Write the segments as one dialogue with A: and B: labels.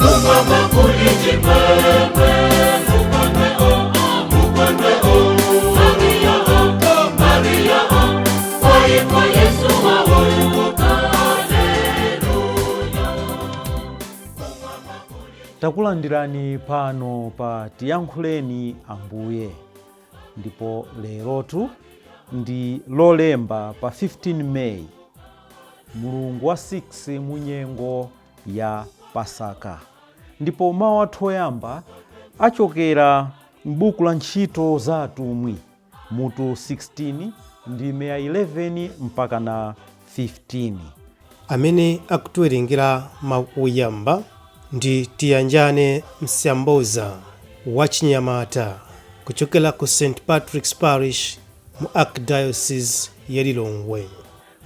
A: Kumwamba kuli chimwemwe, mukondwe o, mukondwe o, Maria o, Maria o, kwa Yesu wauka, haleluya.
B: Takulandirani pano pa Tiyankhuleni Ambuye, ndipo lerotu ndi Lolemba pa 15 May, mulungu wa 6 mu nyengo ya Pasaka. Ndipo mawu athu oyamba achokera m'buku la Ntchito za Atumwi, mutu 16, ndime ya 11 mpaka na 15.
C: Amene akutiwerengera mawu oyamba ndi Tiyanjane Msyamboza, wachinyamata kuchokera ku St Patrick's Parish mu Archdiocese ya Lilongwe.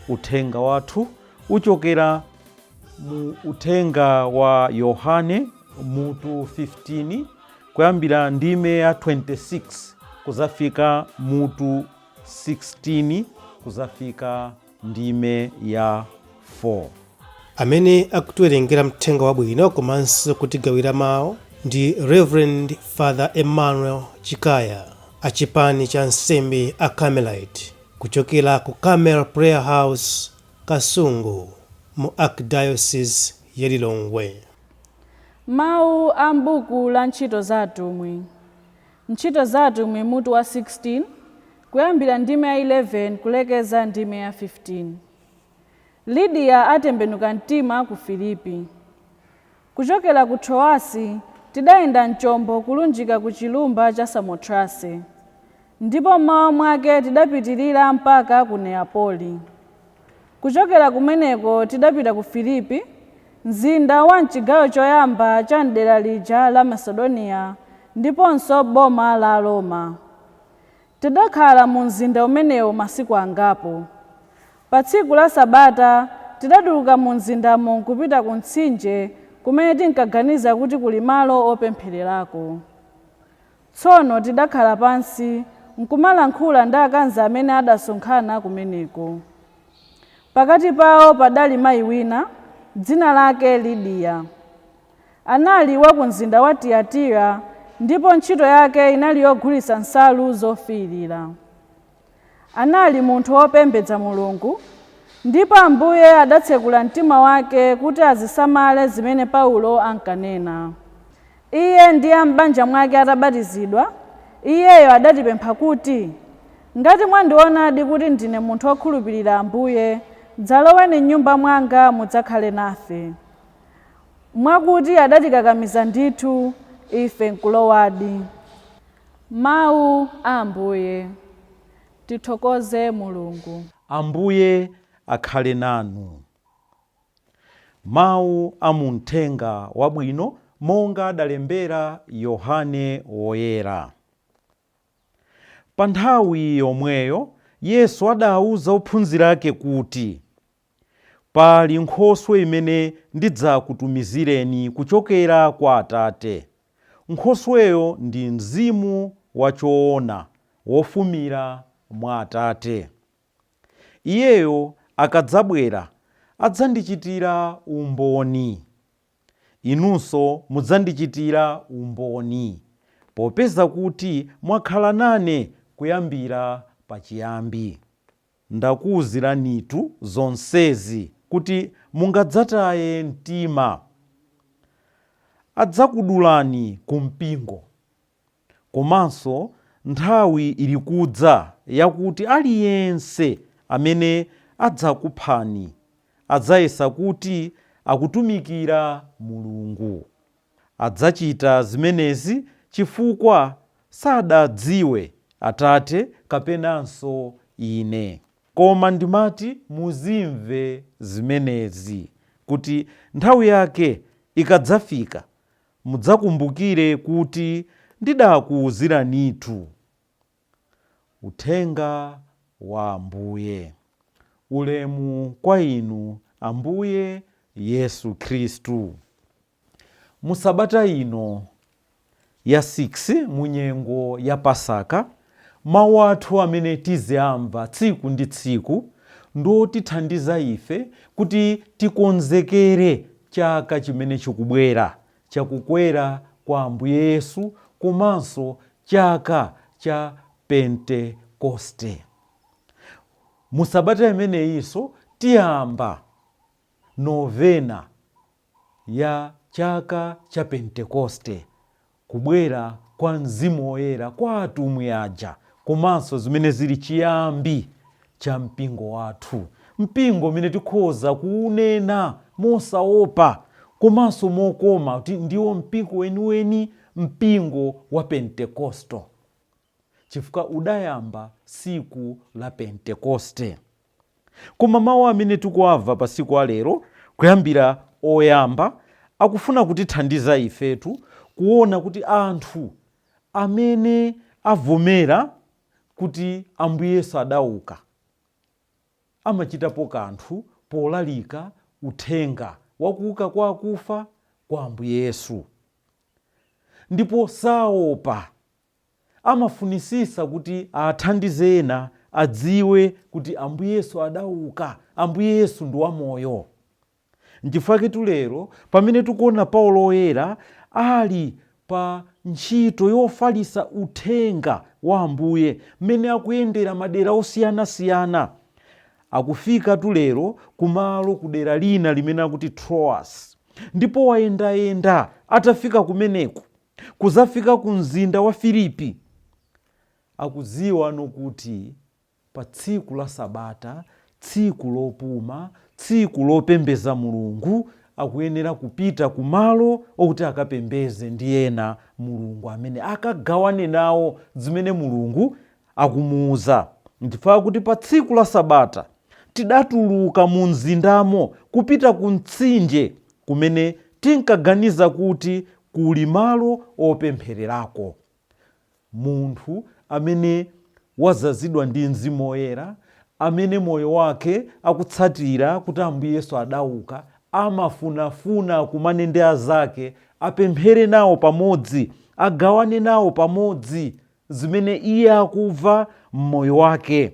B: Uthenga wathu uchokera mu Uthenga wa Yohane, mutu 15, kuyambira ndime ya 26 kuzafika mutu 16 kuzafika ndime ya 4.
C: Amene akutiwerengera mthenga wabwino komanso kutigawira mawu ndi Reverend Father Emmanuel Chikaya, achipani cha nsembe a Carmelite kuchokera ku Carmel Prayer House, Kasungu, mu Archdiocese ya Lilongwe.
D: Mawu a m'buku la Ntchito za Atumwi. Ntchito za Atumwi, mutu wa 16, kuyambira ndime ya 11 kulekeza ndime ya 15. Lidiya atembenuka mtima ku Filipi. Kuchokera ku Troasi tidayenda mchombo kulunjika ku chilumba cha Samotrase, ndipo mmawa mwake tidapitirira mpaka ku Neapoli. Kuchokera kumeneko tidapita ku Filipi, mzinda wa mchigawo choyamba cha mdera lija la Masedoniya ndiponso boma la Roma. Tidakhala mu mzinda umenewo masiku angapo. Pa tsiku la Sabata tidatuluka mu mzindamo nkupita ku mtsinje kumene tinkaganiza kuti kuli malo opemphererako. Tsono tidakhala pansi nkumalankhula ndi akazi amene adasonkhana kumeneko. Pakati pawo padali mayi wina, dzina lake Lidiya. Anali wa ku mzinda wa Tiyatira, ndipo ntchito yake inali yogulitsa nsalu zofiirira. Anali munthu wopembedza Mulungu, ndipo Ambuye adatsekula mtima wake kuti azisamale zimene Paulo ankanena. Iye ndi a m'banja mwake atabatizidwa, iyeyo adatipempha kuti, "Ngati mwandionadi kuti ndine munthu wokhulupirira Ambuye, dzaloweni m'nyumba mwanga mudzakhale nafe." Mwakuti adatikakamiza ndithu, ife nkulowadi. Mawu a Ambuye. Tithokoze Mulungu.
B: Ambuye akhale nanu. Mawu a mu Mthenga Wabwino monga adalembera Yohane Woyera. Pa nthawi yomweyo Yesu adawuza ophunzira ake kuti, "Pali nkhoswe imene ndidzakutumizireni kuchokera kwa Atate. Nkhosweyo ndi Mzimu wachoona wofumira mwa Atate. Iyeyo akadzabwera adzandichitira umboni. Inunso mudzandichitira umboni, popeza kuti mwakhala nane kuyambira pachiyambi. Ndakuwuziranitu zonsezi kuti mungadzataye mtima. Adzakudulani ku mpingo. Komanso nthawi ili kudza yakuti aliyense amene adzakuphani adzayesa kuti akutumikira Mulungu. Adzachita zimenezi chifukwa sadadziwe Atate kapenanso Ine. Koma ndimati muzimve zimenezi, kuti nthawi yake ikadzafika mudzakumbukire kuti ndidakuwuziranitu. Uthenga wa Ambuye. Ulemu kwa inu, Ambuye Yesu Khristu. Mu sabata ino ya 6 mu nyengo ya Pasaka, mawu athu amene tiziyamva tsiku ndi tsiku ndiotithandiza ife kuti tikonzekere chaka chimene chikubwera, Chakukwera kwa Ambuye Yesu komanso chaka cha Pentekoste. Mu sabata imeneyinso tiyamba novena ya chaka cha Pentekoste, kubwera kwa Mzimu Woyera kwa atumwi aja, komanso zimene zili chiyambi cha mpingo wathu, mpingo umene tikhoza kuunena mosaopa komanso mokoma kuti ndiwo mpingo weniweni, mpingo wa Pentekosto, chifukwa udayamba siku la Pentekoste. Koma mawu amene tikuwamva pa siku alero, kuyambira oyamba, akufuna kutithandiza ifetu kuona kuti anthu amene avomera kuti Ambuye Yesu adauka amachitapo kanthu polalika uthenga wakuuka kwa akufa kwa Ambuye Yesu, ndipo saopa, amafunisisa kuti athandize ena adziwe kuti Ambuye Yesu adauka, Ambuye Yesu ndi wamoyo. Nchifukwa lero pamene tikuona Paulo Woyera ali pa ntchito yofalitsa uthenga wa Ambuye, mmene akuyendera madera osiyanasiyana, akufika tulero kumalo kudera lina limene akuti Troas, ndipo wayendayenda. Atafika kumeneku, kuzafika ku mzinda wa Filipi, akudziwa nokuti pa tsiku la Sabata, tsiku lopuma, tsiku lopembeza Mulungu, akuyenera kupita kumalo okuti akapembeze ndi ena Mulungu, amene akagawane nawo zimene Mulungu akumuuza. Nchifukwa kuti pa tsiku la Sabata tidatuluka mu mzindamo kupita ku mtsinje kumene tinkaganiza kuti kuli malo opemphererako. Munthu amene wazazidwa ndi Mzimu Woyera, amene moyo wake akutsatira kuti Ambuye Yesu adauka, amafunafuna akumane ndi azake, apemphere nawo pamodzi, agawane nawo pamodzi zimene iye akumva m'moyo wake.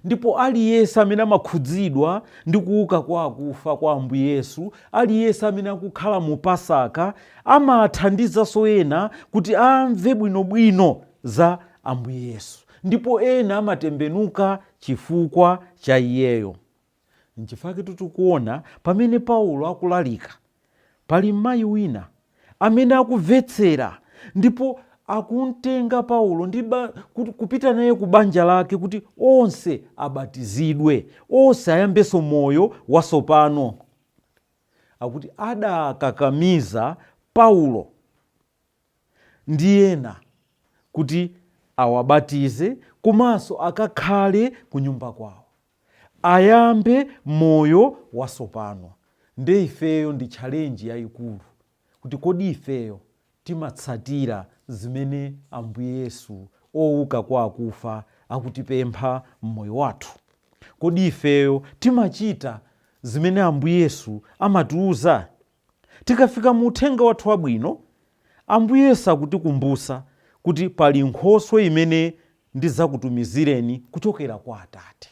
B: Ndipo aliyense amene amakhudzidwa ndi kuuka kwa akufa kwa Ambuye Yesu, aliyense amene akukhala mu Pasaka, amathandizanso ena kuti amve bwinobwino za Ambuye Yesu, ndipo ena amatembenuka chifukwa cha iyeyo. Nchifukwa tikuona pamene Paulo akulalika, pali mayi wina amene akumvetsera ndipo akumtenga Paulo ndi kupita naye ku banja lake kuti onse abatizidwe, onse ayambenso moyo watsopano. Akuti adakakamiza Paulo ndi ena kuti awabatize komanso akakhale ku nyumba kwawo, ayambe moyo watsopano. Nde ifeyo ndi challenge yayikulu kuti kodi ifeyo timatsatira zimene Ambuye Yesu owuka kwa akufa akutipempha mmoyo wathu? Kodi ifeyo timachita zimene Ambuye Yesu amatiuza? Tikafika mu uthenga wathu wabwino, Ambuye Yesu akutikumbusa kuti pali nkhoswe imene ndidzakutumizireni kuchokera kwa Atate.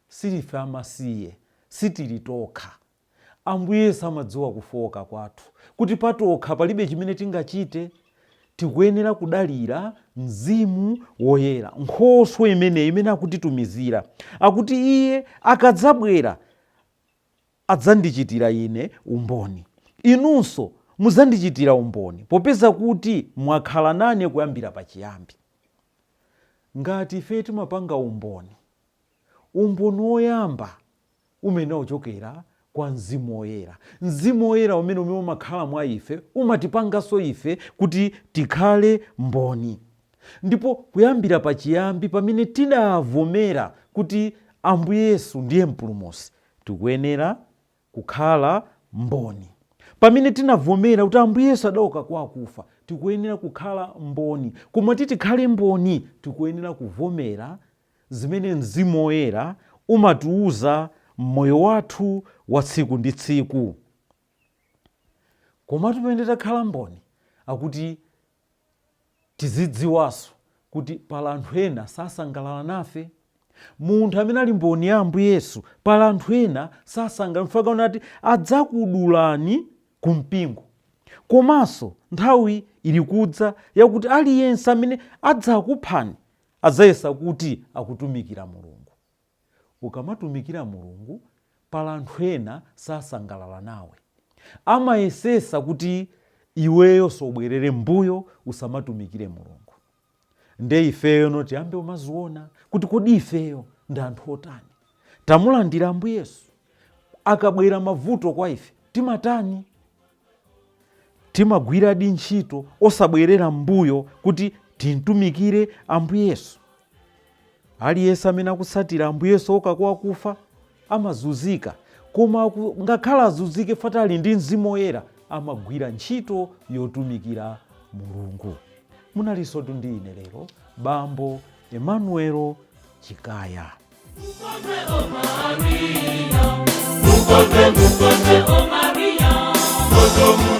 B: Silife amasiye, sitili tokha. Ambuye Yesu amadziwa kufowoka kwathu, kuti patokha palibe chimene tingachite. Tikuyenera kudalira Mzimu Woyera, nkhoswe imeneyi imene akutitumizira. Akuti iye akadzabwera adzandichitira ine umboni. Inunso mudzandichitira umboni, popeza kuti mwakhala nane kuyambira pachiyambi. Ngati ife timapanga umboni, umboni woyamba umene uchokera kwa Mzimu Woyera. Mzimu Woyera umene umakhala mwa ife umatipanganso ife kuti tikhale mboni. Ndipo kuyambira pachiyambi pamene tidavomera kuti Ambuye Yesu ndiye Mpulumutsi, tikuyenera kukhala mboni. Pamene tinavomera kuti Ambuye Yesu adauka kwa akufa, tikuyenera kukhala mboni. Koma tikhale mboni, tikuyenera kuvomera zimene Mzimu Woyera umatiuza mmoyo wathu wa tsiku ndi tsiku. Komatu pamene takhala mboni, akuti tizidziwanso kuti pala anthu ena sasangalala nafe. Munthu amene ali mboni ya Ambuye Yesu, pala anthu ena sasangalala, mfaka unati adzakudulani ku mpingo. Komanso nthawi ili kudza yakuti aliyense amene adzakuphani adzayesa kuti akutumikira Mulungu. Ukamatumikira Mulungu, pala anthu ena sasangalala nawe, amayesesa kuti iweyo sobwerere mbuyo, usamatumikire Mulungu. Nde ifeyo no tiyambe umaziona kuti kodi ifeyo ndi anthu otani? Tamulandira Ambuye Yesu? Akabwera mavuto kwa ife timatani? Timagwiradi ntchito osabwerera mbuyo kuti timtumikire Ambuye Yesu? Aliyense amene akutsatira Ambuye Yesu okakuwa kufa amazunzika, koma ngakhale azunzike, fata ali ndi Mzimu Woyera, amagwira ntchito yotumikira Mulungu. Munalinso ndi ine lero, Bambo Emmanuel Chikaya.
A: Mukondwe, mukondwe, o Maria.